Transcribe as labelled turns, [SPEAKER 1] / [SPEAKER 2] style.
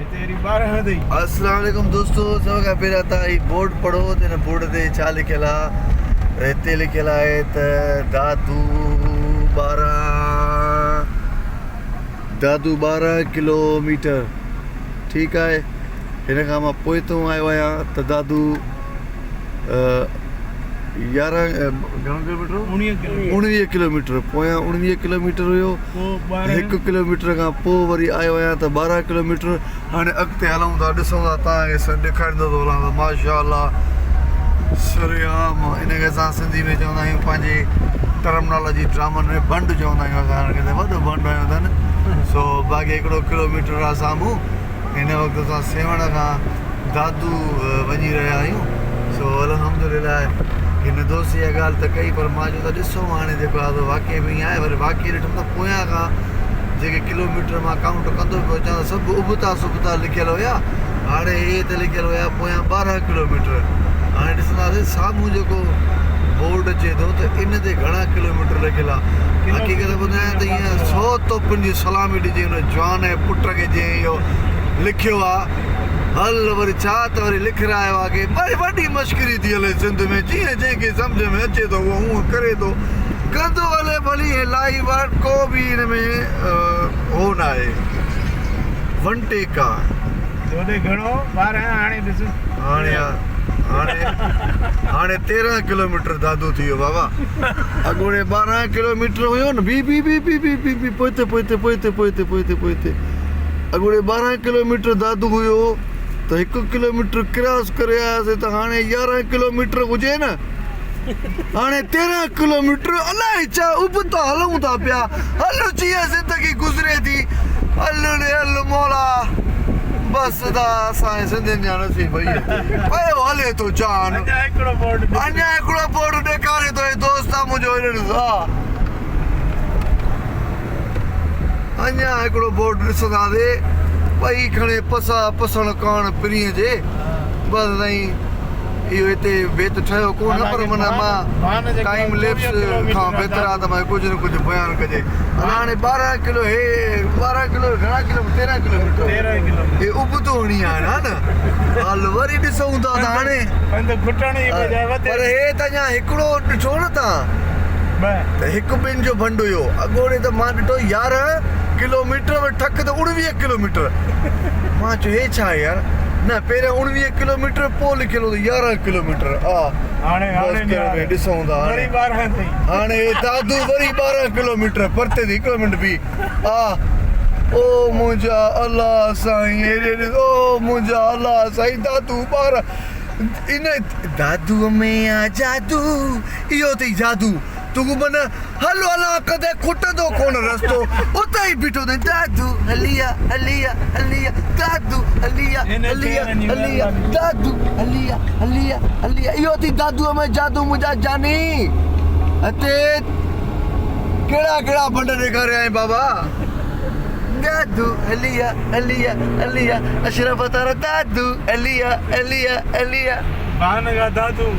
[SPEAKER 1] السلام عليڪم دوستو سڀ کان پهريان تان هي بورڊ پڙهو ته هن بورڊ تي ڇا لکيل آ هتي لکيل آهي ته دادو 12 دادو 12 ڪلو ميٽر ٺيڪ آهي هن کان مان پوئتو آيو آهيان ته دادو يارهن گهڻو ڪلوميٽر اڻويهه ڪلوميٽر پويان اڻويهه ڪلوميٽر هيو هڪ ڪلوميٽر کان پوء وري آيو آهيان ته ٻارهن ڪلوميٽر هاڻي اڳتي هلون ٿا ڏسون ٿا توهان کي ڏيکاريندو ٿو هلان ته ماشاء الله سرعام ان کي اسان سنڌي ۾ چوندا آهيون پنهنجي ٽرمنالاجي ڊرامن ۾ بنڊ چوندا آهيون اسان هن کي وڏو بنڊ هنيو اٿن سو باقي هڪڙو ڪلوميٽر آهي سامهون هن وقت اسان سيوهڻ کان دادو وڃي رهيا آهيون سو الحمدلله هن دوست اها ڳالهه ته ڪئي پر مان چيو ته ڏسون هاڻي جيڪو آهي سو واقعي به ائين آهي وري واقعي ڏٺم ته پويان کان جيڪي ڪلوميٽر مان ڪائونٽ ڪندو پيو اچان ته سڀ ابتا سبتا لکيل هيا هاڻي هي ته لکيل هيا پويان 12 ڪلوميٽر هاڻي ڏسنداسين سامهون جيڪو بورڊ اچي ٿو ته ان تي گهڻا ڪلوميٽر لکيل آهي حقيقت ٻڌايان ته ائين سو توپن جي سلامي ڏجي ان جوان ۽ پٽ کي جنهن اهو لکيو آهي هل وري ڇا ته وري لکرايو آ ڪي وري وڏي مشڪري ٿي هلي سنڌ ۾ جيئن جنهن کي سمجهه ۾ اچي ٿو اهو هونء ڪري ٿو ڪندو هلي ڀلي هي لائيو آ ڪو به هن ۾ هو نه آهي ون ٽيڪ آ.
[SPEAKER 2] هوڏي گهڻو 12 هاڻي ڏس.
[SPEAKER 1] هاڻي هاڻي هاڻي 13 ڪلوميٽر دادو ٿي ويو بابا اڳوڻي 12 ڪلوميٽر هيو نه بي بي بي بي بي بي بي پوئتي پوئتي پوئتي پوئتي پوئتي پوئتي اڳوڻي 12 ڪلوميٽر دادو هيو ته هڪ ڪلوميٽر ڪراس ڪري آياسي ته هاڻي 11 ڪلوميٽر هجي نه هاڻي 13 ڪلوميٽر الائي ڇا ابتا هلون ٿا پيا هل جيئن زندگي گذري ٿي هل ڙي هل مولا بس دا اسان جي سنڌين جا نصيب اهي پيو هلي ٿو جان
[SPEAKER 2] اڃا هڪڙو بورڊ
[SPEAKER 1] اڃا هڪڙو بورڊ ڏيکاري ٿو هي دوست آ منهنجو هيڏي ڏس ها اڃا هڪڙو بورڊ ڏسنداسي پئي کڻي پساهه پسڻ ڪاڻ پرينء جي بس سائين اهو هتي بيت ٺهيو ڪونه پر معنيٰ مان ٽائيم ليپس کان بهتر آهي ته مان ڪجهه نه ڪجهه بيان ڪجي ادا هاڻي 12 ڪلو هي 12 ڪلو گهڻا ڪلو 13 ڪلو ميٽر هي ابتو هڻي آهن ها نه هل وري ڏسون ٿا ته هاڻي پر هي ته اڃا هڪڙو ڏٺو نه تان ته هڪ ٻن جو ڀنڊ هيو. اڳوڻي ته مان ڏٺو 11 ڪلو ميٽر وري ٺڪ ته 19 ڪلو ميٽر. مان چيو هي ڇا آهي يار. نه پهريان 19 ڪلو ميٽر پوء لکيل هو ته 11 ڪلو ميٽر. آ بس ڪر ۾ ڏسون ٿا هاڻي. هاڻي هي دادو وري 12 ڪلو ميٽر پرتي ٿي هڪڙو منٽ بيهه. آ او منهنجا الله سائين هيڏي ڏس او منهنجا الله سائين دادو 12 ان دادوء ۾ آ جادو اهو اٿئي جادو تون من هل هلان ڪڏهن کٽندو ڪونه رستو اتي ئي بيٺو اٿئي دادو هلي آ هلي آ هلي آ دادو هلي آ هلي آ هلي آ دادو هلي آ هلي آ هلي آ اهو اٿئي دادوء ۾ جادو منهنجا جاني هتي ڪهڙا ڪهڙا بنڊ ڏيکاريا آهن بابا دادو هلي آ هلي آ هلي آ اشرف تارا دادو هلي آ هلي آ هلي آ
[SPEAKER 2] بان گا دادو.